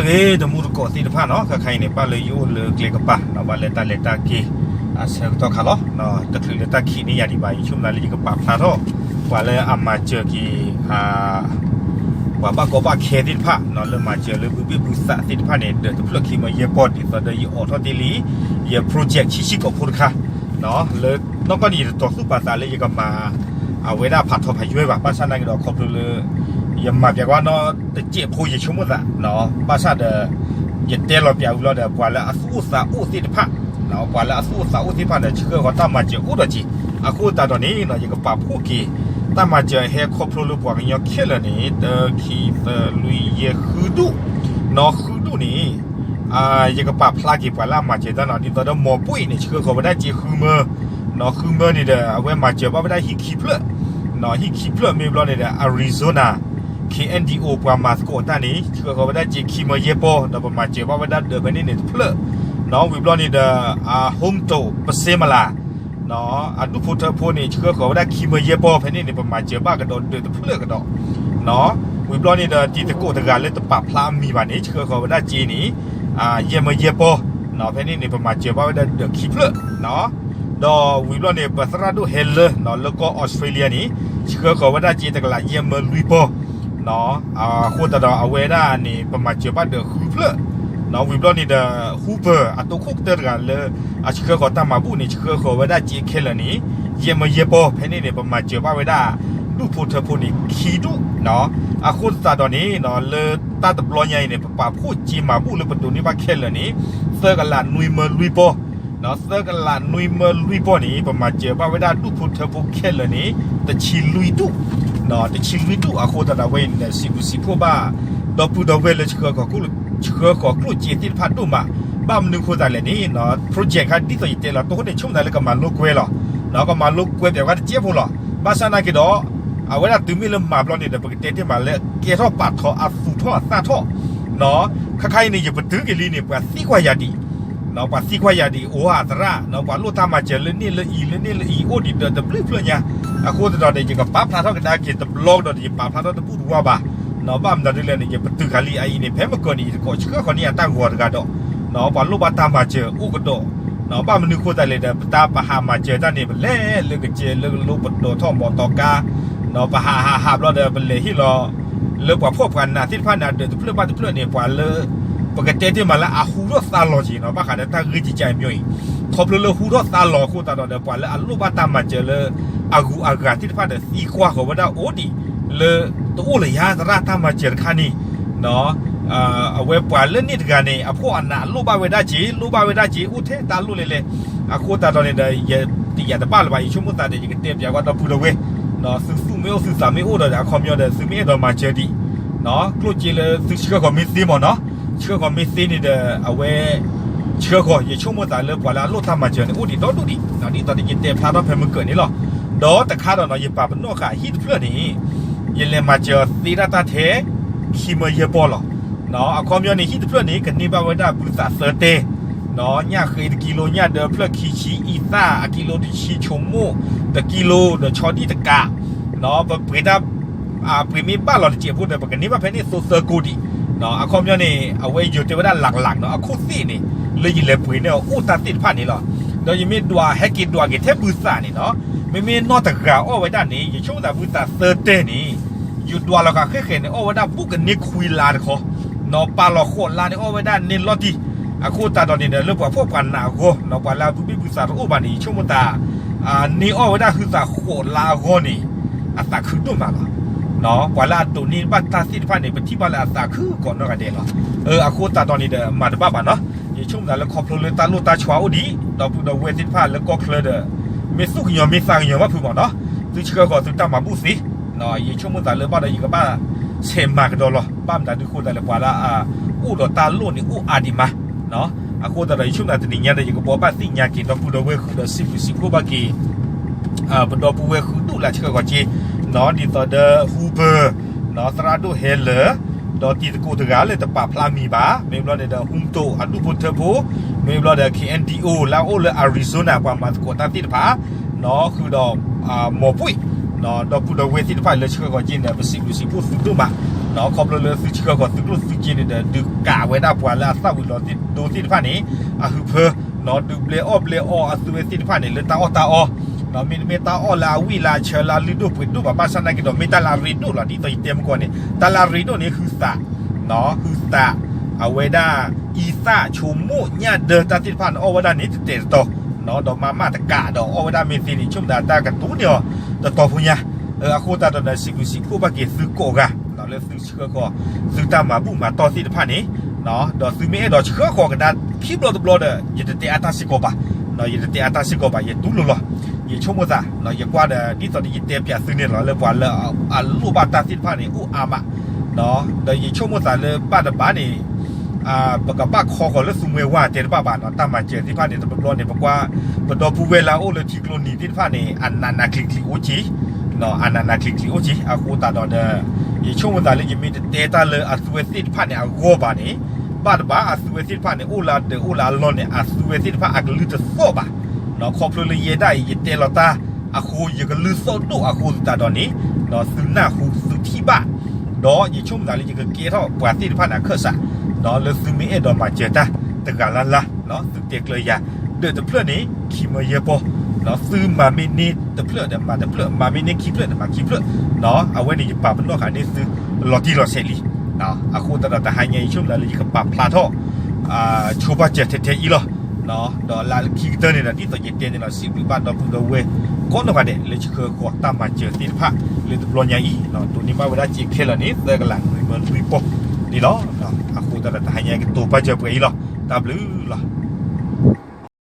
ဂ့ၤ တမူတကိးသ့ၣ်တဖၣ်နီၤ, ခဲခါအံၤန့ၣ် ဘၣ်လၢယအိၣ်လၢကျဲကပၤနီၤ, ဘၣ်လၢတၢ်လဲၤတၢ်က့ၤ အဆၢကတီၢ်ခါလီၤ. တချုးလၢတၢ်ခံးန့ၢ်ယၤဒံးဘၣ်, ယဆိကမိၣ်လၢယကပာ်ဖျါထီၣ် ပှၤလၢအမၤစၢၤက့ၤ ပှၤဘၣ်ကီဘၣ်ခဲသ့ၣ်တဖၣ်နီၤ, လၢမၤစၢၤလၢဘုဘ့ၣ်ဘုသးသ့ၣ်တဖၣ်န့ၣ် ဒၢးတဖျၢၣ်ခံမၢယဲၢ်ပီၢ် ဒ်သိးဒီးယအိးထီၣ်တ့ၢ်လံ ယ project ဆံးဆံးကိာ်ဖိတခါ လၢနီၢ်ကီၢ်န့ၣ် ယတတီၤသူၣ်ပာ်သးလၢယကမၤ အဝဲဒၣ်ဖးထီဖးယွဲၢ်ဘၣ်, ဘၣ်ဆၣ်နာ်က့ဒီး ခီဖျိလၢ ယမၤပျဲကွၢ်နီတစဲးဖိ ယဆိကမိၣ်သးနီၤ, ဘၣ်ဆၣ်ဒီး ယတဲလီၤပျဲဝံၤလီၤဒီး ပှၤလၢအသူၣ်အိၣ်သးအိၣ်သ့ၣ်တဖၣ် ပှၤလၢအသူၣ်အိၣ်သးအိၣ်သ့ၣ်တဖၣ်ဒီး ဆှၢဃီၤတၢ်မၤစၢၤအိၣ်ဒီးက့ၤ, အဃိသတးဒီးန့ၣ် ယကပာ်ဖှိၣ်က့ၤ တၢ်မၤစၢၤဟဲခီဖျိလၢပှၤကညီခဲလၢာ်န့ၣ် တၢ ခံ သၢ လွံၢ် ယဲၢ် ဃုဒူၣ်နီၤ, ဃုဒူၣ်န့ၣ် ယကပာ်ဖျါက့ၤပှၤလၢအမၤစၢၤတၢ်နီၤ, ဒ်သိးဒီး မီၤပှ့ၢ်န့ၣ် ဆှၢဃီၤဝဲဒၣ်စ့ဃုမၢ နီၤ, ဃုမၢန့ၣ်ဒီး အဝဲမၤစၢၤဘၣ်ဝဲဒၣ်ဟံၣ်ခံဖျၢၣ်နီၤ, ဟံၣ်ခံဖျၢၣ်မ့ၢ်ဘျီန့ၣ်ဒီး Arizona K N D O ပှၤမၤသကိးတၢ်န့ၣ် ဆှၢဃီၤဝဲဒၣ်စ့ခံမၢယဲၢ်ပီၢ် ဒီးပမၤစၢၤဘၣ်ဝဲဒၣ်ဒၢးဖဲန့ၣ်န့ၣ်တဖျၢၣ်နီၤ, ဝံၤဘျီန့ၣ်ဒီး အ Home တိာ် ပစ့မလၤ အဒူၣ်ဖိထၢဖိန့ၣ် ဆှၢဃီၤဝဲဒၣ်ခံမၢယဲၢ်ပီၢ် ဖဲန့ၣ်န့ၣ် ပမၤစၢၤဘၣ်ကဒီးဒၢးတဖျၢၣ်ကဒီးနီၤ, ဝံၤဘျီန့ၣ်ဒီး တံၤသကိးတဂၤလၢတပာ်ဖျါအမံၤဘၣ်န့ၣ် ဆှၢဃီၤဝဲဒၣ်စ့န့ၣ် ယဲၢ်မၢယဲၢ်ပီၢ်နီၤ, ဖဲန့ၣ်န့ၣ် ပမၤစၢၤဘၣ်ဝဲဒၣ်ဒၢးခံဖျၢၣ်နီၤ, ဒီးဝံၤဘျီန့ၣ် ပသရၣ်ဒိၣ်ဟဲလၢနီၤ လၢကီၢ် Australia န့ၣ် ဆှၢဃီၤဝဲဒၣ်စ့တကလးယဲၢ်မၢလွံၢ်ပီၢ်နီၤ, အဃိသတးဒီးအဝဲဒၣ်န့ၣ် ပမၤစၢၤဘၣ်ဒၢးဃုဖျၢၣ်နီၤ, ဝံၤဘျီန့ၣ်ဒီး Hooper အတိခိၣ်ကတၢၢ်တဂၤလၢ အဆှၢဃီၤတၢ်မၤဘူၣ်န့ၣ် ဆှၢဃီၤဝဲဒၣ်စ့ခဲလၢာ်န့ၣ် ယဲၢ်မၢယဲၢ်ပီၢ် ဖဲန့ၣ်န့ၣ် ပမၤစၢၤဘၣ်ဝဲဒၣ် ဒူၣ်ဖိထၢဖိန့ၣ် ခံဒူၣ်နီၤ, အဃိသတးဒီးန့ၣ်နီၤ လၢတၢ်တဘျီညါအံၤန့ၣ် ပပာ်ဖှိၣ်စ့မၤဘူၣ်လၢပဒိးန့ၢ်ဘၣ်ခဲလၢာ်န့ၣ် သၢကလးနွံမၢလွံၢ်ပီၢ်နီၤ, သၢကလးနွံမၢလွံၢ်ပီၢ်န့ၣ် ပမၤစၢၤဘၣ်ဝဲဒၣ်ဒူၣ်ဖိထၢဖိခဲလၢာ်န့ၣ် တဆံလွံၢ်ဒူၣ်နီၤ, တဆံလွံၢ်ဒူၣ် အဃိသတးဒီးဝဲအံၤန့ၣ် စံးဘျုးစံးဖှိၣ်ဘၣ် ဒီပုၢ်ဒီဝဲၢ်လၢ ဆှၢဃီၤကျိၣ်စ့သ့ၣ်တဖၣ်ဒိၣ်မး, ဘၣ်မနုၤအဃိသတးလဲၣ်န့ၣ်နီၤ project ခါဒ်သိးယတဲလီၤ တိခိၣ်န့ၣ် ဆိကမိၣ်သးလၢကမၤလိကွဲလီၤနီၤ, ကမၤလိကွဲပျဲဝဲတစဲးဖိလီၤ, ဘၣ်ဆၣ်နာ်က့ဒီး အဝဲဒၣ်တုၤမ့ၢ်လၢမၤဘျီန့ၣ်ဒီး ပကတဲတ့ၢ်မးလၢကဲထီၣ်ပာ်ထီအသူၣ်ထီၣ်အသၣ်ထီၣ်နီၤ, ခါခါအံၤန့ၣ် ယပတုာ်က့ၤလံန့ၣ် ပှၤသံကွၢ်ယၤဒံး ပှၤသံကွၢ်ယၤဒံး အိၣ်အသရၣ်နီၤ, ပှၤလိၣ်တၢ်မၤစၢၤလၢန့ၣ်လၢအံၤ လၢန့ၣ်လၢအံၤ အိၣ်ဒံးဒီးတဘျုးဖျၢၣ်ညါ, အဃိသတးဒီး ယကပာ်ဖျါထီၣ်ကဒါက့ၤတဘျီကဒီး ယပာ်ဖျါထီၣ်တဘူၣ်တဝါဘၣ်နီၤ, ဘၣ်မနုၤဒ်လဲၣ်န့ၣ် ယပတုာ်ဃာ်လံအအံၤန့ၣ် ဖဲမကၢၤန့ၣ် ယတကိးဆှၢဃီၤန့ၢ်အတၢ်ဂီၤတဂၤဒီးနီၤ, ပှၤလိၣ်ဘၣ်တၢ်မၤစၢၤအိၣ်ကဒီးနီၤ, ဘၣ်မနုၤအဃိသတးလဲၣ်ဒီး ပတၢ်ပဟးမၤစၢၤတၢ်န့ၣ် ပလဲၤလၢကစၢၢ်လၢကလိပဒိးထီၣ်မီတီကါ ပဟးဟးဟးဘျီဒီး ပလဲၤဟ့ၣ်လီၤ လၢပှၤဖှီၣ်ပှၤနးသ့ၣ်တဖၣ်န့ၣ် အဒၢးတဖျၢၣ်ဘၣ်တဖျၢၣ်န့ၣ် ပှၤလၢ ပကတဲတ့ၢ်မးလၢအဟူထီၣ်သါလီၤက့ၤနီၤ, ဘၣ်ဃးဒီးတၢ်ဂ့ၢ်ကကါအံၤမ့ၢ်အံၤ, ခီဖျိလၢဟူထီၣ်သါလီၤအဃိသတးဒီး ပှၤလၢအလိၣ်ဘၣ်တၢ်မၤစၢၤလၢ အဂုၤအဂၤသ့ၣ်တဖၣ်ဒီး သံကွၢ်ဃီၤဝဲဒၣ်အိၣ်ဒံး လၢတအိၣ်လၢၤယၤ သရၣ်တၢ်မၤစၢၤတခါန့ၣ် အဝဲပှၤလၢန့ၣ်တဂၤန့ၣ် အဖှီၣ်အနးအလိၣ်ဘၣ်ဝဲဒၣ်က့ၤ လိၣ်ဘၣ်ဝဲဒၣ်က့ၤ အိၣ်ထဲတၢ်လိၣ်လဲၣ်လဲၣ်, အဃိသတးဒီးန့ၣ်ဒီး ယတယာ်တဘၣ်လၢၤဘၣ် ယဆိကမိၣ်သးဒီး ယကတဲပျးကွၢ်ဒီပုၢ်ဒီဝဲၢ်, သုသူၣ်မ့ၢ်အိၣ်သုသးမ့ၢ်အိၣ်ဒီး အခီပညီဒီး သုမ့ၢ်အဲၣ်ဒိးမၤစၢၤဒံး ကျိၣ်စ့လၢသုဆှၢဃီၤမ့ၢ်သ့မ့ၢ်နီၤ, ဆှၢဃီၤမ့ၢ်သ့န့ၣ်ဒီး အဝဲ ဆှၢဃီၤ ယဆိကမိၣ်သးလၢပှၤလၢအလိၣ်တၢ်မၤစၢၤန့ၣ် အိၣ်ဒံးဒီဒူၣ်ဒံး ဒ်သိးဒီးယတဲဖျါထီၣ်ဖဲမကၢၤန့ၣ်လီၤ. ဒီးတခါဒီးနီၤ ယပာ်ပနီၣ်ဃာ်ဟံၣ်တဖျၢၣ်န့ၣ် ယလဲၤမၤစၢၤသ့ဒၣ်တၢ်ထဲ ခံမၢယဲၢ်ပီၢ်လီၤ. အခီပညီန့ၣ် ဟံၣ်တဖျၢၣ်န့ၣ် ကန့ၢ်ဘၣ်ဝဲဒၣ်ဘုသးသၢတဲ ညၣ်ဃ့တကံလိ ညၣ်ဒၢဖျၢၣ်ခံဆံ အံသၣ်အကံလိတဆံ ချိုမှုန့် တကံလိ ဒီးဆီဒံၣ်တကး ပပှ့ၤတၢ် ပှ့ၤမ့ၢ်ဘၣ်လီၤတစဲးဖိဒီး ပကန့ၢ်ဘၣ်ဖဲန့ၣ်သိသၢကိးဒံး. အခီပညီန့ၣ် အဝဲယိၤတဲဝဲဒၣ် หลักๆ နီၤ အခိၣ်သ့ၣ်န့ၣ် လၢယလဲၤပှ့ၤန့ၢ်အီၤအိၣ်တၢ်သ့ၣ်တဖၣ်န့ၣ်လီၤ. ဒီးယမ့ၢ်ဒွးဟဲက့ၤဒွးက့ၤထဲဘုသးန့ၣ်နီၤ မ့မ့ၢ်နီၢ်တဂၤအီၣ်ဝဲဒၣ်န့ၣ် ယဆိကမိၣ်သးဘုသးသၢတဲန့ၣ် ယဒွးလီၤဃာ်ဃဲဃဲန့ၣ် အီၣ်ဝဲဒၣ်ဘူးကန့ၢ်ခွံလါတခီ နီၤပာ်လီၤဃိးလါန့ၣ် အီၣ်ဝဲဒၣ်န့ၢ်လီၤတံၢ်. အဃိသတးဒီးန့ၣ်ဒီး လၢပှၤဖှီၣ်ပှၤနးအဂီၢ်နီၤ ပှၤလၢအဘုဘ့ၣ်ဘုသးတအိၣ်ဘၣ်န့ၣ် ယဆိကမိၣ်သး န့ၢ်အီၣ်ဝဲဒၣ်ဟုသးဃိးလါအဂီၢ်န့ၣ် အသးခုဒိၣ်မးလီၤ. ပှၤလၢအဒိးန့ၢ်ဘၣ်တၢ်သ့ၣ်တဖၣ်န့ၣ် ပထံၣ်ဘၣ်လၢအသးခုကိးနီၢ်ဂၤဒဲးလီၤ. အဃိသတးဒီးန့ၣ်ဒီး မၤတဘၣ်ဘၣ်နီၤ. ယဆိကမိၣ်သးလၢခီဖျိလၢတၢ်လိၣ်တၢ်ဆီအိၣ်ဒံး ဒီပုၢ်ဒီဝဲၢ်သ့ၣ်တဖၣ်လၢကီၢ်ချၢဒီး မ့ၢ်သူၣ်ကညီၤမ့ၢ်သးကညီၤဘၣ်ဖုးမးနီၤ သုဆှၢဃီၤသုတၢ်မၤဘူၣ်သ့ ယဆိကမိၣ်သးလၢဘၣ်ဒီးယကဘၣ်ဆဲးမၤကဒီးလီၤ. ဘၣ်မတၤဒုးဃိသးလဲၣ် ပှၤလၢအအိၣ်ဒီးတၢ်လိၣ်န့ၣ်အိၣ်အါဒံးမး. အဃိသတးဒီး ယဆိကမိၣ်သးတနံၤညါဒီး ယကဘိးဘၣ်သ့ၣ်ညါက့ၤ ဒီပုၢ်ဒီဝဲၢ်ဃုာ်ဒီးစံးဘျုးစံးဖှိၣ်ဘၣ်က့ၤ ပဒီပုၢ်ဝဲၢ်ဃုာ်ဒူၣ်လၢဆှၢဃီၤက့ၤနီၤ ဒ်သိးဒီး Hooper နီၤ သရၣ်ဒိၣ်ဟဲလၢာ် ဒီးတံၤသကိးတဂၤလၢတပာ်ဖျါမံၤဘၣ် မ့ၢ်ဘျီန့ၣ်ဒီး ဟူတိၣ်အဒူၣ်ဖိထၢဖိ မ့ၢ်ဘျီဒီး K N D O လၢအအိၣ်လၢ Arizona ပှၤမၤသကိးတၢ်သ့ၣ်တဖၣ်နီၤ ဃုာ်ဒီး မီၤပှ့ၢ် ဒီပုၢ်ဒီဝဲၢ်သ့ၣ်တဖၣ်လၢဆှၢဃီၤက့ၤန့ၣ် ပစံးဘျုးစံးဖှိၣ်သုဒိၣ်မး ခီဖျိလၢသုဆှၢဃီၤသုကျိၣ်သုစ့န့ၣ်ဒီး ဒုးကးဝဲဒၣ်ပှၤလၢအသၣ်ဝံၤလီၤဒိသ့ၣ်တဖၣ်န့ၣ် အဟုဖၢ ဒုးဘျဲးအီၣ်ဘျဲးအီအသုဝဲသ့ၣ်တဖၣ်န့ၣ် လၢတၢ်အီၣ်တၢ်အီ, မ့တမ့ၢ်တၢ်အီၣ်လၢအဝံၣ်လၢအဆၢလၢအလုၢ်ဒိၣ်ပှ့ၤဒိၣ်ဘၣ် ဘၣ်ဆၣ်နာ်က့ဒီး မ့ၢ်တၢ်လၢအရ့ဒိၣ်လီၤ. ဒ်သိးယတဲမုၢ်ကီၢ်န့ၣ် တၢ်လၢအရ့ဒိၣ်န့ၣ် ဟုသး ဟုသး အဝဲဒၣ် အံသၣ်ဆိကမိၣ်ညၣ်ဒၢတၢ်သ့ၣ်တဖၣ်န့ၣ် အီၣ်ဝဲဒၣ်န့ၣ် တတဲာ်တတီၤ, ဒီးမၤမၣ်တကးဒီးအီၣ်ဝဲဒၣ်မ့ၢ်သ့န့ၣ် ဆိကမိၣ်သးတၢ်ကတိၤန့ၢ်အီၤ တတီၤဖိညါ. အဃိသတးဒီး စံးဘျုးစံးဖှိၣ်ဘၣ်က့ၤသုကိးဂၤ လၢသုဆှၢဃီၤ သုတၢ်မၤဘူၣ်မၤတီၢ်သ့ၣ်တဖၣ်န့ၣ်, ဒီးသုမ့ၢ်အဲၣ်ဒိးဆှၢဃီၤကဒါခံဘျီတဘျီဒီး ယတတဲအါတၢ်စ့ၢ်ကီးဘၣ်, ယတတဲအါတၢ်စ့ၢ်ကီးဘၣ် ယတူၢ်လိာ်လီၤ. ယဆိကမိၣ်သး ယကွၢ်ဒီး ဒ်သိးဒီးယတဲပၠးသုန့ၣ်လီၤ လၢပှၤလၢအလိၣ်ဘၣ်တၢ်သ့ၣ်တဖၣ်န့ၣ် အိၣ်အါမး, ဒီးယဆိကမိၣ်သးလၢဘၣ်တဘၣ်န့ၣ် ပကဘၣ်ခီဃီၤလၢသုမှဲဝါတဲတဘၣ်ဘၣ်နီၤ တၢ်မၤစၢၤသ့ၣ်တဖၣ်န့ၣ် တဘျီဘျီန့ၣ် ပကွၢ် ပဒီပုၢ်ဝဲၢ်လၢအအိၣ်လၢထံကျိနံၤသ့ၣ်တဖၣ်န့ၣ် အနးနးချံချံအိၣ်က့ၤ, အနးနးချံချံအိၣ်က့ၤ အဃိသတးဒီးဒီး ယဆိကမိၣ်သးလၢယမ့ၢ်တတဲတၢ်လၢအသုဝဲသ့ၣ်တဖၣ်န့ၣ်အဂီၢ်ဘၣ်န့ၣ်, ဘၣ်တဘၣ်အသုဝဲသ့ၣ်တဖၣ်န့ၣ် အိၣ်လၢအဒၢးအိၣ်လၢအလီၢ်န့ၣ် အသုဝဲသ့ၣ်တဖၣ်အကလုၢ်တသီၣ်ဘၣ်, ခီဖျိလၢယဲဒၣ်အံၤ ယတဲလီၤတၢ်အဃိ ယကလုၢ်သီၣ်ဒိၣ်အဃိသတးဒီးန့ၣ် သုနၢ်ဟူသုထံၣ်ဘၣ် ဒီးယဆိကမိၣ်သးလၢယကကဲထီၣ်ပှၤသ့ၣ်တဖၣ်န့ၣ်အခၢၣ်စး, ဒီးလၢသုမ့ၢ်အဲၣ်ဒိးမၤစၢၤတၢ်တဂၤလၢ်လၢ်, သုတဲကျၢၤယၤ, ဒၢးတဖျၢၣ်န့ၣ် ခံမၢယဲၢ်ပီၢ်, သုမၤမ့ၢ်န့ၢ်တဖျၢၣ်ဒီးမၤတဖျၢၣ်, မၤမ့ၢ်န့ၢ်ခံဖျၢၣ်ဒီးမၤခံဖျၢၣ်, အဝဲန့ၣ်ယပာ်ပနီၣ်ဃာ်န့ၢ်သုလီၤတံၢ်လီၤဆဲးလံ. အဃိသတးဒီးတဟါညါအံၤ ယဆိကမိၣ်သးလၢယကပာ်ဖျါထီၣ် ဆိပာ်စၢၤထဲထဲအံၤလီၤ. ဒီးလၢခံကတၢၢ်န့ၣ်ဒီး ဒ်သိးယတဲန့ၣ်လီၤ စံးဘျုးဘၣ်ဒီပုၢ်ဒီဝဲၢ်ကိးနီၢ်ဂၤဒဲး လၢဆှၢဃီၤတၢ်မၤစၢၤသ့ၣ်တဖၣ် လၢတဘျီညါအံၤ, ဒိးန့ၢ်ဘၣ်ဝဲဒၣ်စ့ခဲလၢာ်န့ၣ် သၢကလးနွံမၢလွံၢ်ပီၢ်န့ၣ်လီၤ. အဃိသတးဒီးတဟါညါကတိၤပာ်စၢၤပှဲၤအံၤလီၤ. တၢ်ဘျုးလီၤ.